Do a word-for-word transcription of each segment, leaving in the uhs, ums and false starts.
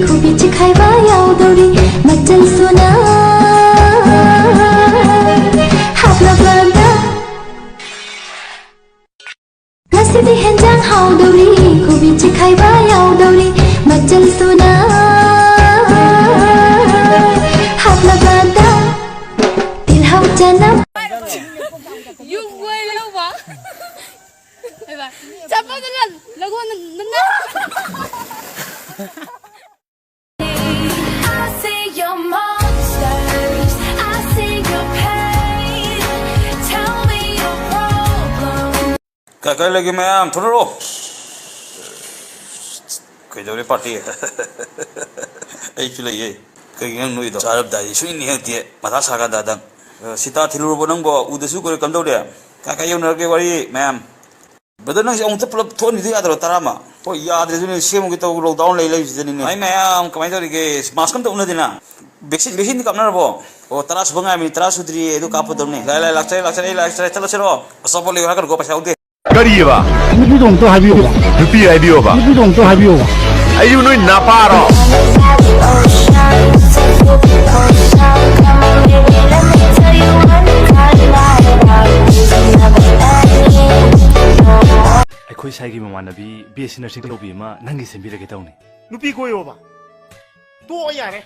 ꯈꯨꯕꯤ ꯆꯤꯈꯥꯏꯕ ꯌꯥꯎꯗꯧꯔꯤ ꯃꯆꯜ ꯁꯨꯅ ꯍꯥꯞꯂꯕꯗ꯫ ꯉꯁꯤꯗꯤ ꯍꯦꯟꯖꯥꯡ ꯍꯥꯎꯗꯧꯔꯤ, ꯈꯨꯕꯤ ꯆꯤꯈꯥꯏꯕ ꯌꯥꯎꯗꯧꯔꯤ ꯃꯆꯜ ꯁꯨꯅ ꯍꯥꯞꯂꯕꯗ꯫ ꯇꯤꯜꯍꯧ ꯆꯅꯝ꯫ ꯌꯨꯝ ꯀꯣꯏ ꯂꯧꯕ꯫ ꯆꯠꯄꯗꯨꯅ ꯂꯒꯣꯟ ꯅꯝꯅ꯫ I see your monsters, I see your pain. Tell me your problem. ꯀꯥꯏ ꯀꯥꯏ ꯂꯩꯒꯦ ꯃꯌꯥꯝ? ꯊꯣꯛꯂꯛꯑꯣ꯫ ꯀꯩꯗꯧꯔꯦ ꯄꯥꯔꯇꯤ? ꯑꯩꯁꯨ ꯂꯩꯌꯦ꯫ ꯀꯩꯒꯤ ꯅꯪ ꯅꯣꯏꯗꯣ? ꯆꯥꯔꯝꯗꯥꯏꯗꯤ ꯁꯨꯡꯅꯤꯡ ꯅꯤꯡꯉꯛꯇꯦ꯫ ꯃꯊꯥ ꯁꯥꯀꯥꯟꯗ ꯑꯗꯪ꯫ ꯑ, ꯁꯤꯇꯥ ꯊꯤꯜꯂꯨꯔꯕꯣ ꯅꯪꯕꯣ? ꯎꯗꯁꯨ ꯀꯨꯏꯔꯦ, ꯀꯝꯗꯧꯔꯦ? ꯀꯥꯏ ꯀꯥꯏ ꯌꯧꯅꯔꯒꯦ ꯋꯥꯔꯤ ꯃꯌꯥꯝ? ꯕ꯭ꯔꯗꯔ, ꯅꯪꯁꯦ ꯑꯃꯨꯛꯇ ꯄꯨꯂꯞ ꯊꯣꯛꯍꯟꯕꯤꯗ ꯌꯥꯗ꯭ꯔꯣ? ꯇꯔꯥ ꯑꯃ꯫ ꯍꯣꯏ, ꯌꯥꯗ꯭ꯔꯦ, ꯑꯗꯨꯅꯦ ꯁꯦꯝꯃꯨꯒꯦ ꯇꯧꯕ, ꯂꯣꯛꯗꯥꯎꯟ ꯂꯩ ꯂꯩꯕꯁꯤꯗꯅꯤꯅꯦ꯫ ꯃꯥꯏ ꯃꯌꯥꯝ ꯀꯃꯥꯏꯅ ꯇꯧꯔꯤꯒꯦ? ꯃꯥꯁꯀ ꯑꯝꯇ ꯎꯅꯗꯦꯅ꯫ ꯚꯦꯛꯁꯤꯟ, ꯚꯦꯛꯁꯤꯟꯗꯤ ꯀꯥꯞꯅꯔꯕꯣ? ꯑꯣ, ꯇꯔꯥ ꯁꯨꯕ ꯉꯥꯏꯕꯅꯤ, ꯇꯔꯥ ꯁꯨꯗ꯭ꯔꯤꯌꯦ, ꯑꯗꯨ ꯀꯥꯞꯄꯗꯧꯅꯦ꯫ ꯂꯥꯛꯑꯦ, ꯂꯥꯛꯑꯦ, ꯂꯥꯛꯆꯔꯦ, ꯂꯥꯛꯆꯔꯦ, ꯑꯩ ꯂꯥꯛꯆꯔꯦ, ꯆꯠꯂꯁꯤꯔꯣ? ꯑꯆꯥꯄꯣꯠ ꯂꯩꯌꯨ ꯍꯥꯏꯔꯛꯀꯅꯨꯀꯣ, ꯄꯩꯁꯥ ꯌꯥꯎꯗꯦ꯫ ꯀꯔꯤꯑꯕ? ꯅꯨꯄꯤꯗꯣ ꯑꯝꯇ ꯍꯥꯏꯕꯤꯌꯣꯕ꯫ ꯅꯨꯄꯤ ꯍꯥꯏꯕꯤꯌꯣꯕ? ꯅꯨꯄꯤꯗꯣ ꯑꯝꯇ ꯍꯥꯏꯕꯤꯌꯣꯕ꯫ ꯑꯩꯁꯨ ꯅꯣꯏ ꯅꯄꯥꯔꯣ? ꯑꯩꯈꯣꯏ ꯁ꯭ꯋꯥꯏꯒꯤ ꯃꯃꯥꯟꯅꯕꯤ ꯕꯤ ꯑꯦꯁ ꯁꯤ ꯅꯔꯁꯤꯡ ꯇꯧꯕꯤ ꯑꯃ ꯅꯪꯒꯤ ꯁꯦꯝꯕꯤꯔꯒꯦ ꯇꯧꯅꯤ꯫ ꯅꯨꯄꯤ ꯀꯣꯏꯌꯣꯕ꯫ ꯇꯣꯛꯑꯣ ꯌꯥꯔꯦ꯫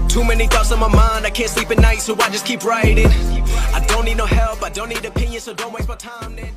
Too many thoughts on my mind, I can't sleep at night, so I just keep writing. I don't need no help, I don't need opinions, so don't waste my time then.